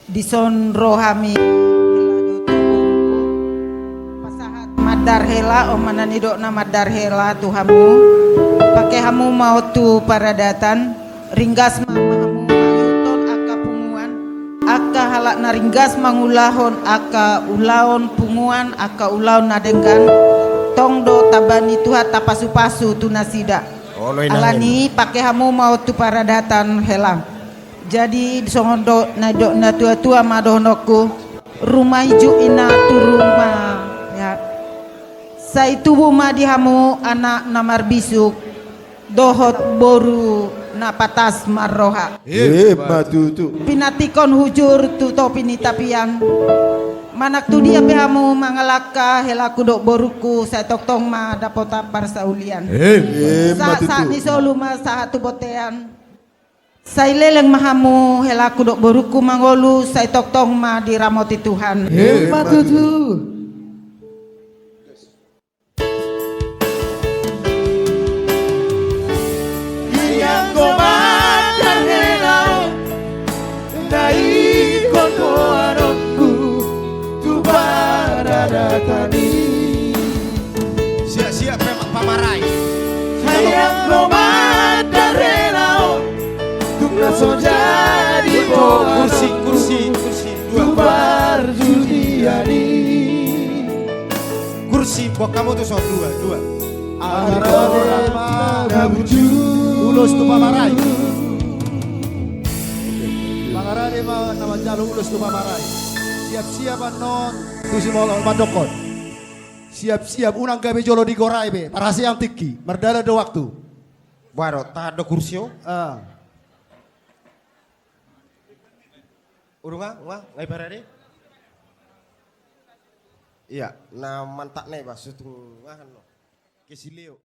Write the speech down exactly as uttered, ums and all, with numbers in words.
Dison ro hami pasahat mandar hela, on ma na nidokna mandar hela tu hamu. Pake hamu ma on tu paradatan, ringgas ma hamu mangihuthon angka punguan, angka halak na ringgas mangulahon angka ulaon punguan, angka ulaon na denggan, tong do tamba ni Tuhan tapasupasu tu nasida. Alani pake hamu ma on tu paradatan hela. Jadi songon do na nidok na tuatua ma dohononku, ruma ijuk ina tu ruma. Ya. Sai tubu ma di hamu anak na marbisuk dohot boru na patas marroha. Emma tutu. Pinantikhon hujur tu topi ni tapian. Manang tu dia pe hamu mangalangka, helaku dohot borungku, sai tongtong ma dapotan parsaulian. Emma tutu. Sahat ni solu ma sahat tu bontean. Sai leleng ma hamu, helaku dohot borungku, mangolu, sai tongtong ma diramoti Tuhan. Emma tutu. Ianggo mandar hela on, na ingkon do anakku tu paradatan i. Siap-siap, pam-, pamarai. Ianggo mandar hela on, tung na so jadi boan, kursi, kursi, kursi, dua. Tu parjudian i. Kursi, buat kamu tuh, so, dua, dua. Amar roha na burju. Ulos tu pamarai. Pangarade ma na manjalo ulos tu pamarai. Siap-siap annon. Tusi molo mandokkon. Siap-siap, unang gabe jolo digorai be. Parhaseang tingki. Mardalan do waktu. Baru, tahan do kursi on. Ah. Urung, ah, nga, nga iparade? Iya, na mantap na iba, sutung, ah, no. Kesileo.